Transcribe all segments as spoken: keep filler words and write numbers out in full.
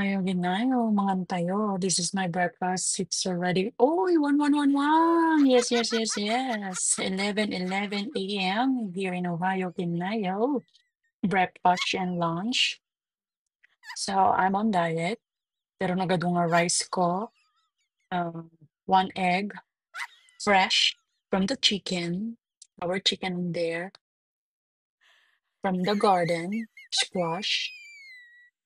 Ohio, Ginayo, mangan tayo. This is my breakfast. It's already, oy, one, one, one, one. Yes, yes, yes, yes. Eleven, eleven a m here in Ohio, Ginayo. Breakfast and lunch. So, I'm on diet. Pero nagadu nga rice ko. Um, one egg, fresh from the chicken. Our chicken in there. From the garden, squash,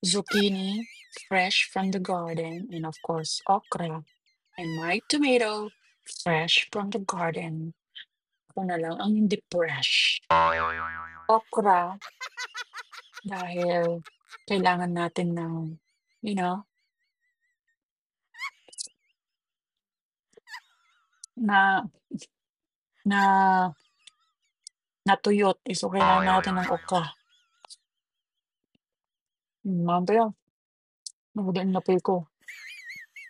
zucchini, fresh from the garden, and of course, okra. And my tomato, fresh from the garden. Ako na lang ang hindi fresh. Okra, dahil kailangan natin ng, you know, na, na, natuyot. So, kailangan natin ng okra. Mm, mamaya, maganda yung napay ko.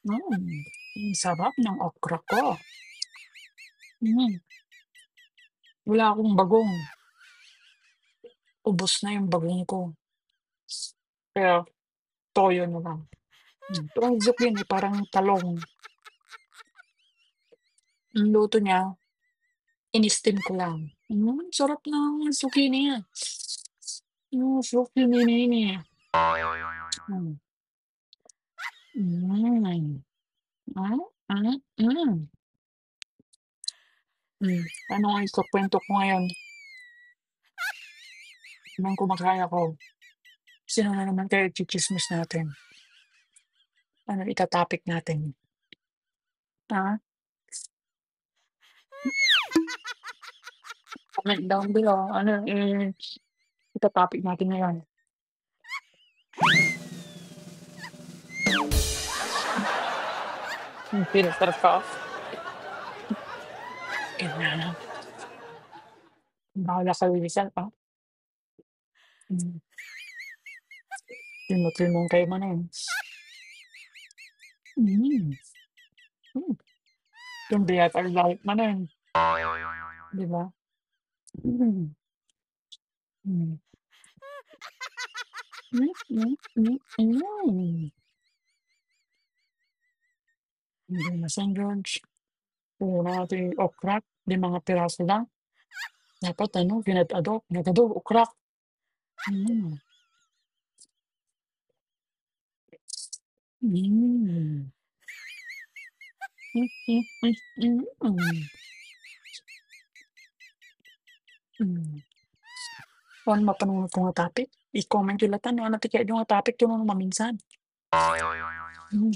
Mm, ang sarap ng okra ko. Mm. Wala akong bagong. Ubos na yung bagong ko. Kaya, toyo na lang. Hmm, pero ang zucchini, parang talong. Ang luto niya, in-steam ko lang. Mm, sarap ng zucchini. Mm, zucchini nini. Mm. Mm. Mm, mm, mm. Hmm, ano ang ikukwento ko ngayon? Habang kumakain ako, sino na naman kaya itsitsismis natin? Ano itatopic natin? Ha? Comment down below. Ano, eh, itatopic natin ngayon? Yung filter ko. Ganyan. Bahala kayo dyan, oh. Mm. Tinutunan kayo man, eh. Mm. Mm. Yung biya tayo lahat man, eh. Di ba? Mm. Hmm. Hmm, hmm, hmm, hmm. Hindi na, San George. Una natin yung okra, di mga piraso lang. Dapat ano, ginad-ado, ginad-ado, okra. Hmm. Mm. Mm, mm, mm, mm. Mm. Kuan, mapanunot ko nga topic. I-comment yu latta no ania ti kayatyo nga topic, ket no maminsan. Mm.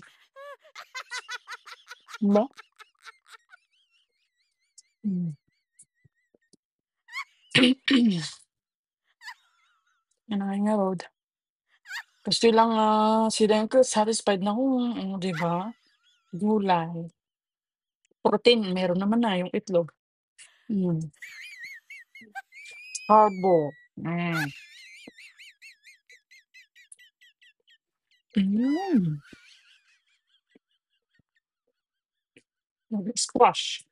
Ba? Mm. Ano nga ngarud? Gusto lang, ah, sila yung satisfied na kung, mm, di ba? Gulay. Protein, meron naman na yung itlog. Mm. Carbo. Mm. Mm. Squash.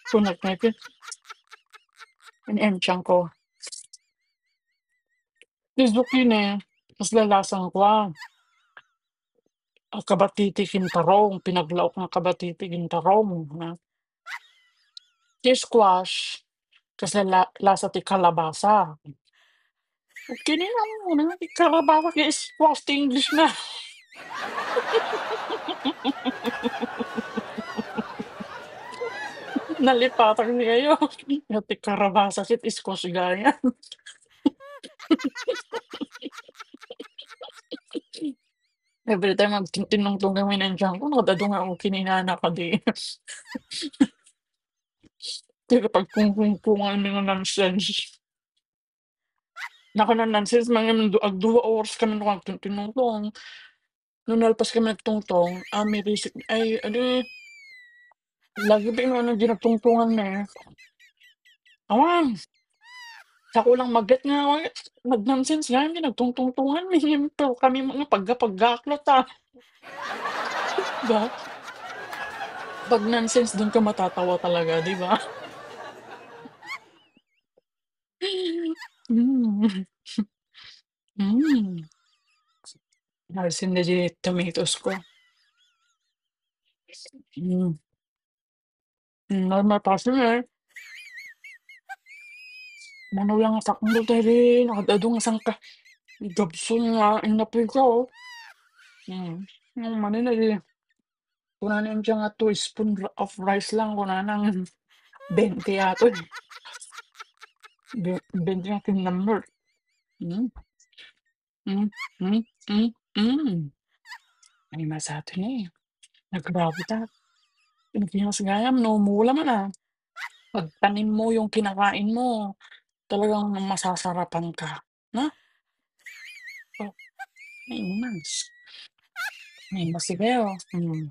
Kunat nga ito. Ang enchang ko. Ti zucchini, mas lalasan ko, ah. Ang kabatiti ken tarong, pinaglaok nga kabatiti ken tarong, ha? Ti squash, kas la-, lasa ti kalabasa. Kinainan mo na, ti kalabasa, ti squash, ti English na. Nalipatan ni kayo. Nga ti kalabasa, ket squash gayam. Every time agtintinungtong kami ng tiyan ko, nakadado nga ako kininana ka di. Pero pag kung, kung, kung ano nga nonsense. Naka na nonsense, mga ndu-, agduwa oras kami nung agtintinungtong. Nung nalpas kami nagtungtong, ah, may receipt, ay, ano eh, lagi ba yung ano, ginatungtungan na eh. Awan. Sa kulang maget nga, awan, nag-nonsense nga, hindi nagtungtungtungan, eh. Pero kami mga pagga-pagga, aklat, ah. Diba? Pag nonsense, dun ka matatawa talaga, di ba? Mm. Mm. Nalsin da di tomatoes ko. Mm. Mm, normal pa siya, eh. Mano lang nga sakto tayo rin, nakadadong sangka. Gabson nga, inapoy ko, oh. Mm. Yung manina di, kunana yung siya nga two spoon r-, of rice lang, kunana ang bente ato, eh. Be-, bente nga tin number. Mm. Hmm, hmm, hmm, hmm. Ay, masato ni. Nagrabe ta. Pilipinas gayam, no, mula man, ah. Pagtanim mo yung kinakain mo, talagang masasarapan ka. Na? Oh, ay, mas. Ay, mas sige, oh. Hmm.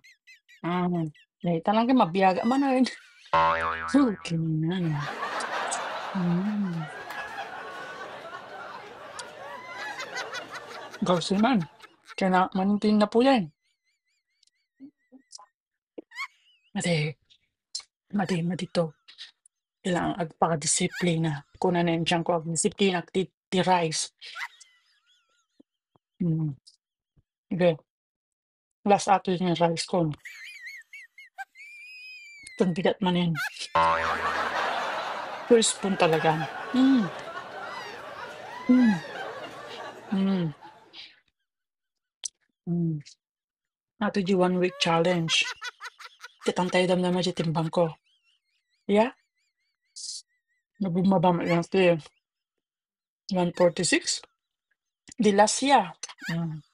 Ah, dahil talaga mabiyaga man, ay. Okay na. Hmm. Gawsi man. Kaya na, manintin na po yan. Madi, madi, madi to. Kailangan agpakadisiplina. Kuna na yung tiyan ko, agdisiplina, ti, ti rice. Hmm. Okay. Last ato yung rice ko. Itong bigat man yan. First spoon talaga. Mm. Mm. Mm. Mm. Ato di one week challenge. Kitang tayo damdama di timbang ko. Yeah? Nabumaba mo lang ti one forty-six. Di last year. Mm.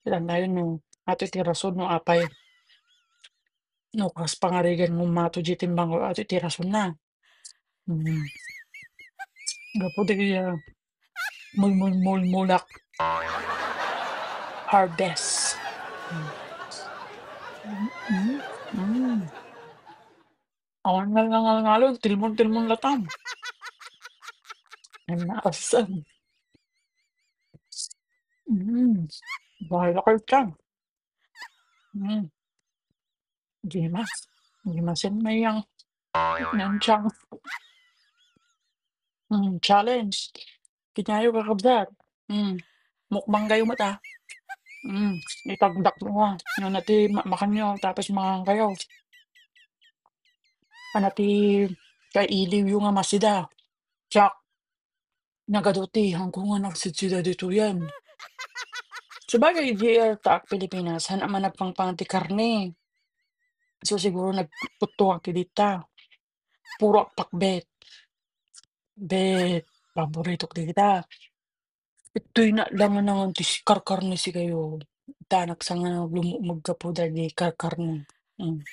Kitang tayo no. Ato ti rason no apay. No, kas pangarigan mo mato di timbang ko. Ato ti rason na. Mm. Gapu dagiti, ah, mulmulmulmulak. Harvest. Mm. Mm. Mm. Awan nga nangalngalon, tilmon-tilmon latam. Ay, naasan. Mm. Bahala kayo dyan. Mm. Gimas. Gimas yan, mayang. Yan siyang, mm, challenge. Kinyayo, kakabsat. Mm. Mukbang kayo mata. Mm. Itagdak mo, ah. Yan na ti ma-, makan nyo, tapos mangan kayo. Ano ti kailiw yung nga masida. Tsak. Nagadu ti hangko nga nagsidsida ditoyen. Sabagay, J R, taak Pilipinas, han-, a man nagpangpang ti karne. So, siguro nagputtuak ti dita. Puro pakbet. Bet, paboritok dita. Itoy na lang nga nangan ti si-, karkarne si kayo. Ita, nagsanga lumu-, maggapu dagiti karkarne. Mm.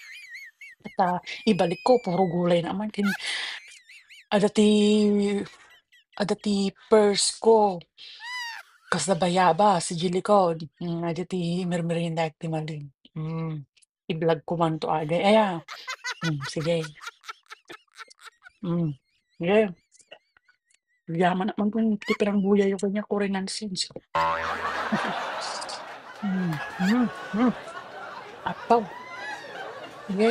At, ah, ibalik ko, puro gulay naman. Kin-, ada ti, ada ti purse ko. Kasla bayabas, iti likod. Mm, ada ti mermerienda ti malin. Mm. I-vlog ko man to, agay. Aya. Mm, sige. Mm. Sige. Yaman naman kung ti pinangbuya yung kanya, Korean sense. Mm, mm, mm. Apaw. Sige.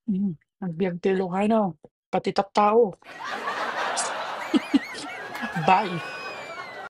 Mm, agbiag ti Ilocano. Pati tattao. Bye.